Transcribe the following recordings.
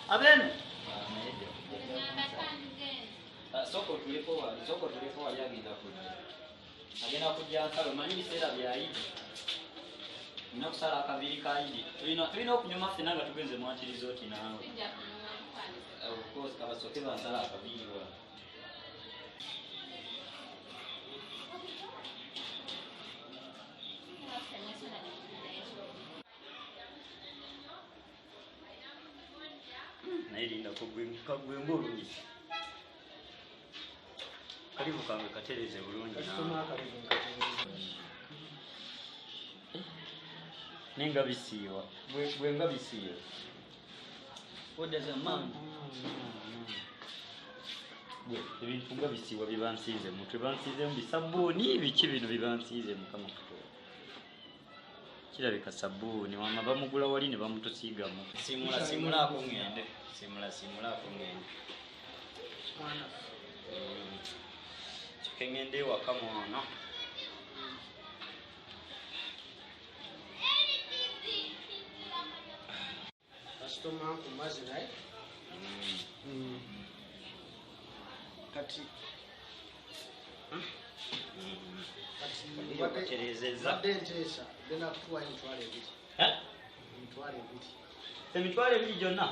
Abenu. Soko tuleko wali, soko tuleko wali agenda kujja. Agenda kujja nsalo, manyi biseera bya Idi. Nina okusala akaviiri ka Idi. Tulina okunyuma ffenna nga tugenze mu Anti Resort naawe. Of course, kabasooke bansala akaviiri wano. Naye linda kagwe ng'olungisa. Kalivu kange katereeze bulungi naye nga bisiiwa gwe nga bisiiwa. What does a man? Gwe ebintu nga bisiiwa bibansiize mutwe, bansiizemu bisabbuuni biki bino bibansiize Mukama Katonda. Kirabika sabbuuni wama bamugula wali ne bamutusiigamu. Simula simulaako ŋŋende. Simula simulaako ŋŋende. Soke ŋŋende ewaka mwana. Kasitoma nkumaze naye. Kati badde nteesa genda kutuwa 20,000. 20,000. 20,000 gyonna?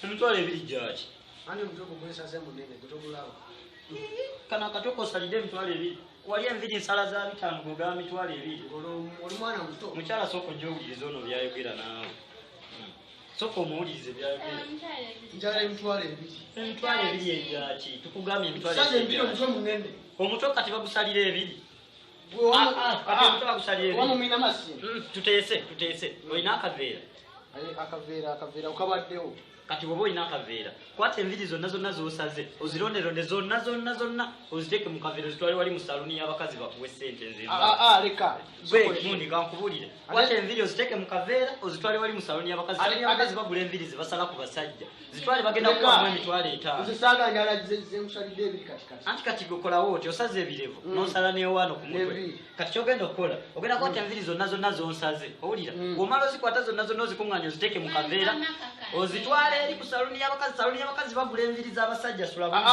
20,000 gyaki? Ani omutwe gwo gwensaze munene gwe togulaba? Kano akatwe kosalidde 20,000. Wali enviiri nsala za 5 gogaba 20,000. Oli mwana muto. Mukyala sooka ojje owulirize ono by'ayogera naawe. Sooka omuwulirize by'ayogera. Njagala 20,000. 20,000 egyaki? Tukugambye emitwalo Saze ebiri. enviiri omutwe munene. Omutwe kati bagusalira ebiri. Kati omutwe bagusalira ebiri. Wamumina masimu. Tuteese, tuteese. Olina akaveera? Akaveera, akaveera okabaddewo. Kati bw'oba olina akaveera, kwata enviiri zonna zonna z'osaze, ozironderonde zonna zonna zonna, oziteeke mu kaveera ozitwale wali mu saluuni y'abakazi bakuwe ssente nze mba. Leka. Gwe gundi kankubuulire. Kwata enviiri oziteeke mu kaveera ozitwale wali mu saluuni y'abakazi. Saluuni y'abakazi bagula enviiri ze basala ku basajja. Zitwale bagenda kukuwamu 50,000. Nze saagala njala ze nkusalidde ebiri kati kati. Anti kati gwe okolawo oti osaze ebirevu, n'osala n'ewaano ku mutwe. Kati ky'ogenda okukola, ogenda kukwata enviiri zonna zonna z'onsaze, owulira? Bw'omala ozikwata zonna zonna ozikuŋŋaanya oziteeke mu kaveera, ozitwale eri ku saluuni y'abakazi. Saluuni y'abakazi bagula enviiri z'abasajja, sula bulungi.